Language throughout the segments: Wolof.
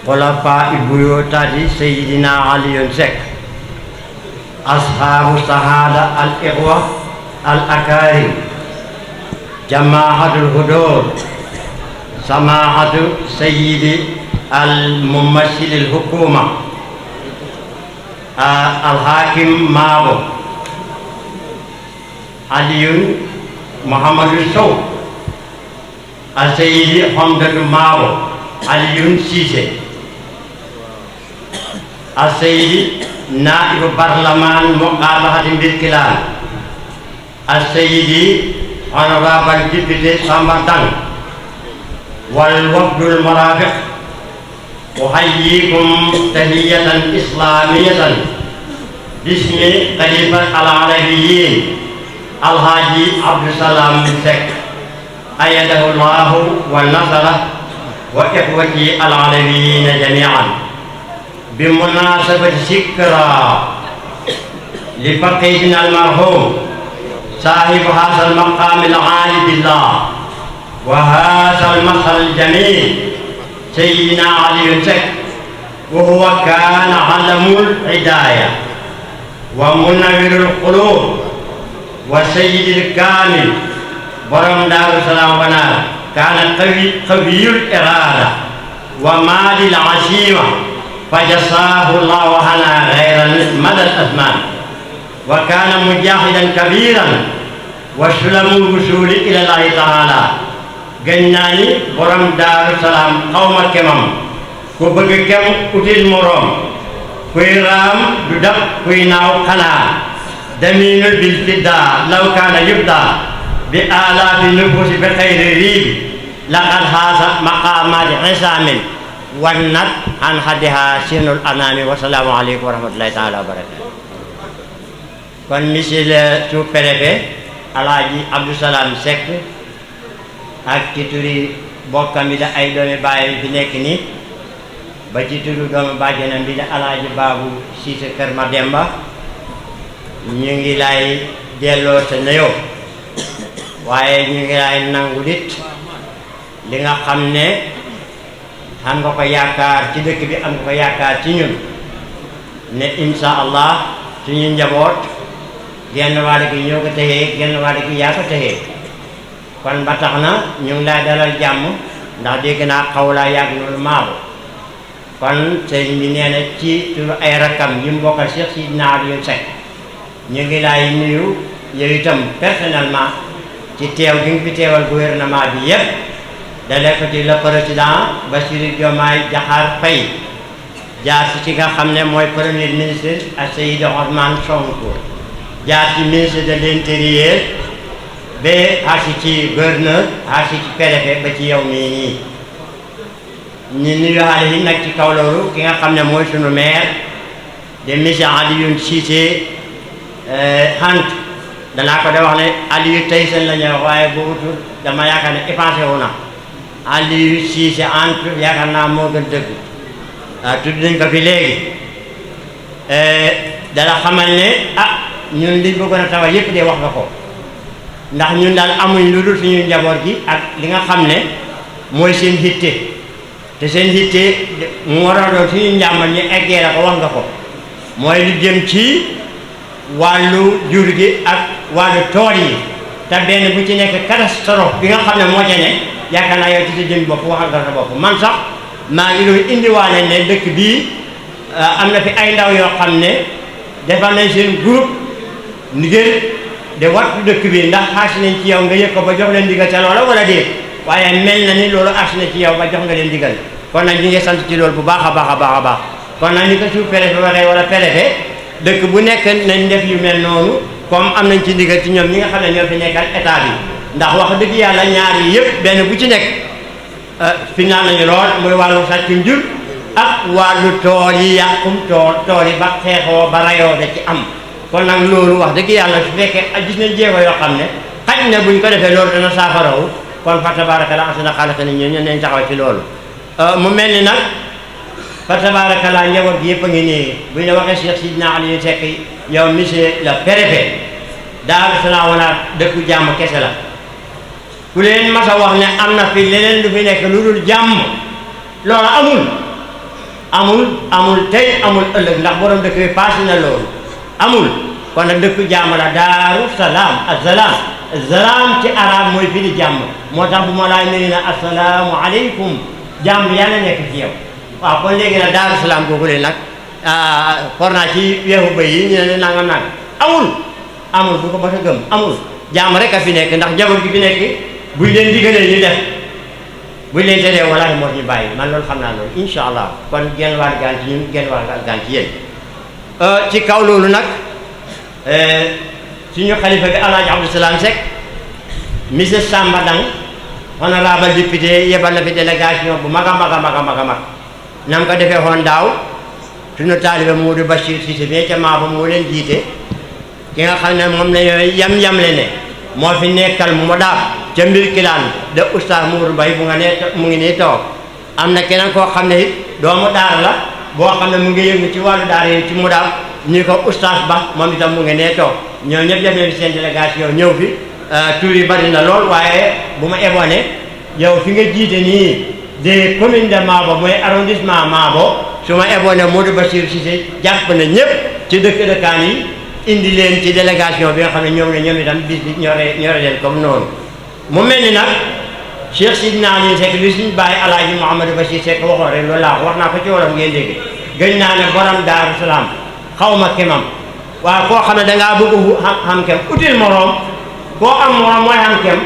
خلفاء بيوتات سيدنا علي سك أصحاب الشهادة الإخوة الأكارم جماعة الحضور سماحة سيد الممثل الحكومة الحاكم مابو علي محمد الصو السيد حمد مابو علي سيسي السيد نائب برلمان مقابلة بالكلام السيد honorable député Samba Dang والوفد المرافق أحييكم تحية إسلامية باسم خليفة العربيين الحاجي عبد السلام سك أيده الله ونصره وإخوتي العربيين جميعا بمناسبة ذكرى لفقيدنا المرحوم صاحب هذا المقام العالي بالله وهذا المثل الجميل سيدنا علي سك وهو كان علم الهداية ومنور القلوب وسيد الكامل برم دار السلام ونار كان قوي الإرادة ومال العزيمة فجزاه الله عنا غير مدى الأزمان وكان مجاهدا كبيرا وسلم الوصول إلى الله تعالى gënnaani borom daaru salaam xawma kemam ku bëgg kem util morom kuy raam du dab kuy naaw xanaa daminul bil fidda law kaana yubda bi alaafi nufusi bi xayri riibi laqad haasa maqaamaati xisaamin wannat an hadiha sinul anaami wasalaamu aleykum wa rahmatullahi taala wa barakatu kon monsieur le sous-préfet Alaaji Abdou Salam Seck ak ci turi bokkam bi da ay doomi baay fi nekk nii ba ci turu doomu bàjjanam bi da Alaaji Baabu Siise Kër Mademba ñu ngi lay delloo sa nuyoo waaye ñu ngi lay nangu dit li nga xam ne xam nga ko yaakaar ci dëkk bi am nga ko yaakaar ci ñun ne insha allah suñu njaboot genn wàll gi ñoo ko téye genn wàll gi yaa ko téye kon ba tax na ñu ngi lay dalal jàmm ndax dégg naa xaw laa yàgg loolu maabo kon sëñ bi nee na ci turu ay rakkam yi mu bokkal Cheikh Sidina Aliou Seck ñu ngi lay nuyu yow itam personnellement ci teew gi nga fi teewal gouvernement bi yépp dalee ko ci le président Bassirou Diomaye Diakhar Faye jaar ci nga xam ne mooy premier ministre ak Seydou Ousmane Sonko jaar ci ministre de l'intérieur ba agsi ci gouverneur agsi ci préfet ba ci yow mii nii ñu nuyu xale yi nag ci kaw loolu ki nga xam ne mooy sunu maire de monsieur Aliou Cissé Hant danaa ko de wax ne Aliou tey seen la ñuy wax waaye boobu tur dama yaakaar ne effacé wu na Aliou Cissé Hant yaakaar naa moo gën dëgg tudd nañ ko fi léegi dala xamal ne ñun liñ bëggoon a tawal yépp de wax nga ko ndax ñun daal amuñ lu dul suñu njaboot gi ak li nga xam ne mooy seen hitte te seen hitte mu war a doon suñu njàmmal ñu eggee la ko wax nga ko mooy lu jëm ci wàllu jur gi ak wàllu tool yi te benn bu ci nekk catastrophe bi nga xam ne moo ca ne yaakaar naa yow ci sa jëm bopp waxal nga sa bopp man sax maa ngi doon indiwaale ne dëkk bii am na fi ay ndaw yoo xam ne defal nañ seen groupe ngir de wattu dëkk bi ndax agsi nañ ci yow nga yëg ko ba jox leen digal ca loola wala déet waaye mel na ni loolu agsi na ci yow ba jox nga leen digal kon nag ñu ngi sant ci loolu bu baax a baax a baax a baax kon nag ni ko sous-préfet waxee wala préfet dëkk bu nekk nañ def yu mel noonu comme am nañ ci ndigal ci ñoom ñi nga xam ne ñoo fi nekkal état bi ndax wax dëgg yàlla ñaar yi yëpp benn bu ci nekk final nañu lool muy wàllu sàccum jur ak wàllu tool yi yàqum tool yi ba xeexoo ba rayoo da ci am kon nag loolu wax dëgg yàlla su fekkee gis nañ jéego yoo xam ne xaj na buñ ko defee loolu dana saafarawu kon fa tabaarakallaa ahsana xaaliqiin ñu nañ taxaw ci loolu mu mel ni nag fa tabaarakallaa njaboot gi yëpp a ngi nii bu ñu la waxee Cheikh Sidina Aliou Seck yow monsieur le préfet Daaru Salaam wala dëkku jàmm kese la ku leen mas a wax ne am na fi leneen lu fi nekk lu dul jàmm loolu amul amul tey amul ëllëg ndax borom dëkk bi passé na loolu amul kon nag dëkk jàmm la Daaru Salaam azalaam ci arab mooy firi jàmm moo tax bu ma laay nuyu na asalaamu aleykum jàmm yàlla nekk ci yow waaw kon léegi nag Daaru Salaam googu leen nag for naa ci weexu bëy yi ñu ne nangam amul bu ko ba gëm amul jàmm rek a fi nekk ndax njaboot gi fi nekk buñ leen digalee ñu def buñ leen teree wallaahi moo ñu bàyyi man loolu xam naa loolu incha allah kon genn wàll gaan ci ñun genn wàll gaan ci yéen ci kaw loolu nag suñu xalifa bi Alaaji Abdou Salam Seck monsieur Samba Dang honorable député yebal na fi délégation bu mag a mag nam ko defee woon daaw suñu taalibe Modou Bachir Cissé bi ca Maaba moo leen jiite ki nga xam ne moom la ñooy yam-yamle ne moo fi nekkal mu daaf ca mbir kilaan de oustaz Mourou Mbaye bu nga ne mu ngi nii toog am na keneen koo xam ne it doomu daara la boo xam ne mu ngi yëngu ci wàllu daara yi ci mu daaf ñu ko oustaz Ba moom itam mu ngi nee toog ñoom ñëpp demee fi seen délégation ñëw fi tur yi bari na lool waaye bu ma eboone yow fi nga jiite nii des communes de Maabo mooy arrondissement Maabo su ma eboone Modou Bachir Cissé jàpp na ñëpp ci dëkkaan yi indi leen ci délégation bi nga xam ne ñoom la ñoom itam bis bi ñore leen comme noonu mu mel ni nag Cheikh Sidina Ali Seck li suñu bàyyi Alaaji Mouhamadou Bachir Seck waxoon rek loolu laa wax naa ko ci wolof ngeen dégg gëj naa ne borom Daaru Salaam xaw ma kemam waaw koo xam ne dangaa bëgg xam kem util moroom koo am moroom mooy xam kem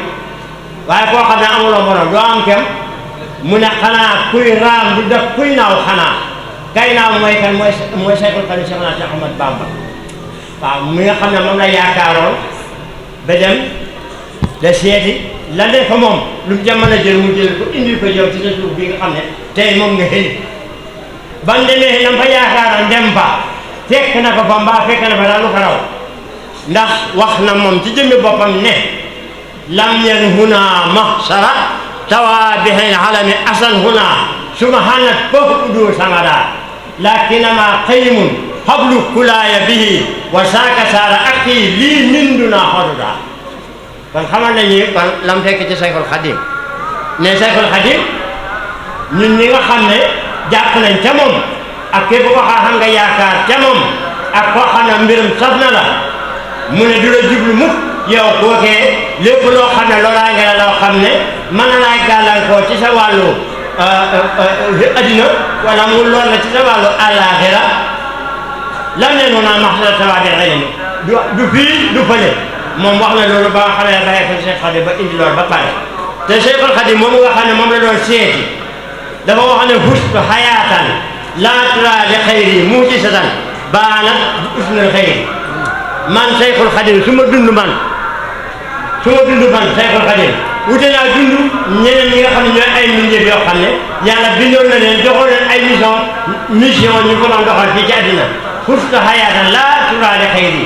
waaye koo xam ne amuloo moroom doo am kem mu ne xanaa kuy raam di def kuy naaw xanaa kay naaw mooy kan mooy Seexul Xadiim Seexna Seex Ahmadu Bamba waaw mi nga xam ne moom la yaakaaroon ba dem da seeti la def fa moom lu mu jamono jël mu jël ko indil ko yow ci sa suuf bi nga xam ne tey moom nga xëy ban demee nam fa yaakaaroon dem ba fekk na ko fa mbaa fekk na fa daal lu ko raw ndax wax na moom ci jëmmi boppam ne lam yen huna mahsara tawa bihil halami asan huna suma hanat foofu udu samada lakinama qaymun hablu kulaya bihi wa saaka saara akki lii minduna hoduda kon xamal nañu kon lam fekk ci Sayxul Xadim ne Sayxul Xadim ñun ñi nga xam ne jàpp nañ ca moom ak képp koo xam nga yaakaar ca moom ak koo xam ne mbirum saf na la mu ne du la jublu mukk yow kookee lépp loo xam ne loolaange la loo xam ne mën na laay gàllankoor ci sa wàllu addina wala mu lool la ci sa wàllu àllaaxira lam ne noonu naa maxsara tawaabil ilmi du fii du fële moom wax na loolu ba nga xam ne bàyyi ko Cheikh Khadim ba indi loolu ba pare te Cheikhul Khadim moom nga xam ne moom la doon seeti dafa wax ne hustu hayaatan laa turaa li xayri mu'jizatan baanat bi usnil xayri man Cheikhul Khadim su ma dund man Cheikhul Khadim wute naa dund ñeneen ñi nga xam ne ñooy ay mbindeef yoo xam ne yàlla bindoon na leen joxoon leen ay mission ñu ko doon doxal fii ci àddina hustu hayaatan laa turaa li xayri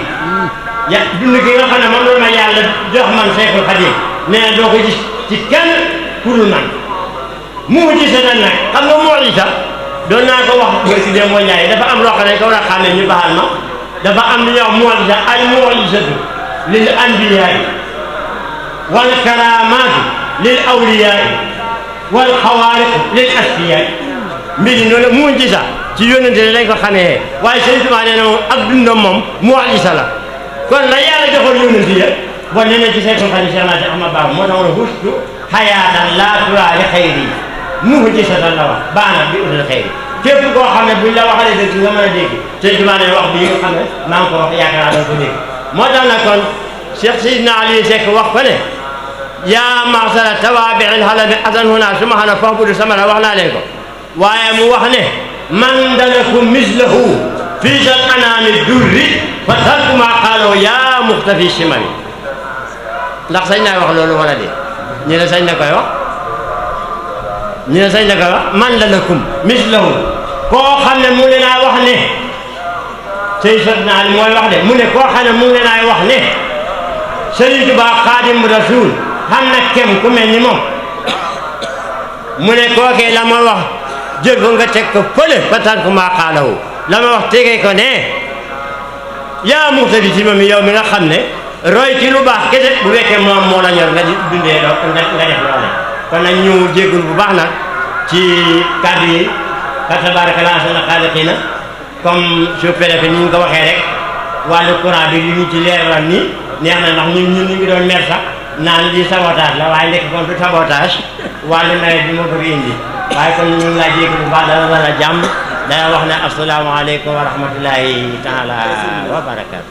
dund gi nga xam ne moom la ma yàlla jox man Cheikhul Khadim nee na doo ko gis ci kenn pour man mu'jizatan nag xam nga mu'jiza doon naa ko wax boo si dee moo ñaay dafa am loo xam ne ko war a xàmmee ñu baxal ma dafa am lu ñuy wax mu'jiza al mu'jizatu lil anbiyaay wal karaamaatu lil awliyaay wal xawaariq lil asfiyaay mbir yi noonu mu'jiza ci yónnente ne lañ ko xamee waaye Sëñ Tuubaa nee na moom ak dundam moom mu'jiza la kon la yàlla joxoon yónnente ya bon nee na ci Seexul Xadiim Seexna Seex Ahmadu Bamba moo tax woon hustu hayaatan laa turaa li xayri mu'jizatan la wax baana bi udul xayri képp koo xam ne buñ la waxalee dëgg nga mën a dégg Sëñ Tuubaa ne wax bi nga xam ne maa ngi ko wax yaakaar naa ko dégg moo tax nag kon Cheikh Sidina Ali Seck wax ko ne yaa ma'shara tawaabi'il halami asan huna suma xana fa'budu samana wax naa leen ko waaye mu wax ne man dalakum mislahu fii sal anaami durri fa tarku maa qaaloo yaa muxtafi simami ndax sañ naa wax loolu wala de ñu ne sañ na koy wax ñu ne sañ na koy wax man dalakum mislahu koo xam ne mu ngi leen a wax ne Seydina Ali mooy wax de mu ne koo xam ne mu ngi leen a wax ne Sëriñ Tuubaa Xaadimu Rasuul xam na kem ku mel ni moom mu ne kookee la ma wax jël ko nga teg ko fële ba tànk maa xaalawu la ma wax tegee ko ne yaa muxtafi si moom yow mi nga xam ne roy ci lu baax kese bu fekkee moom moo la ñor nga di dundee nga def loole kon nag ñu jéggul bu baax nag ci kàddu yi fa tabarakallah ahsanul xaaliqiina comme sous-préfet ni ñu ko waxee rek wàllu courant bi li ñu ci leeral ni neex na ndax ñun ñu ngi doon mer sax naan lii sabotage la waaye nekk kon du sabotage wàllu nawet bi moo ko fi indi waaye kon ñu ngi laa jéggi bu baax dana la jàmm dana wax ne asalaamaaleykum wa rahmatullahi taala wa barakaatu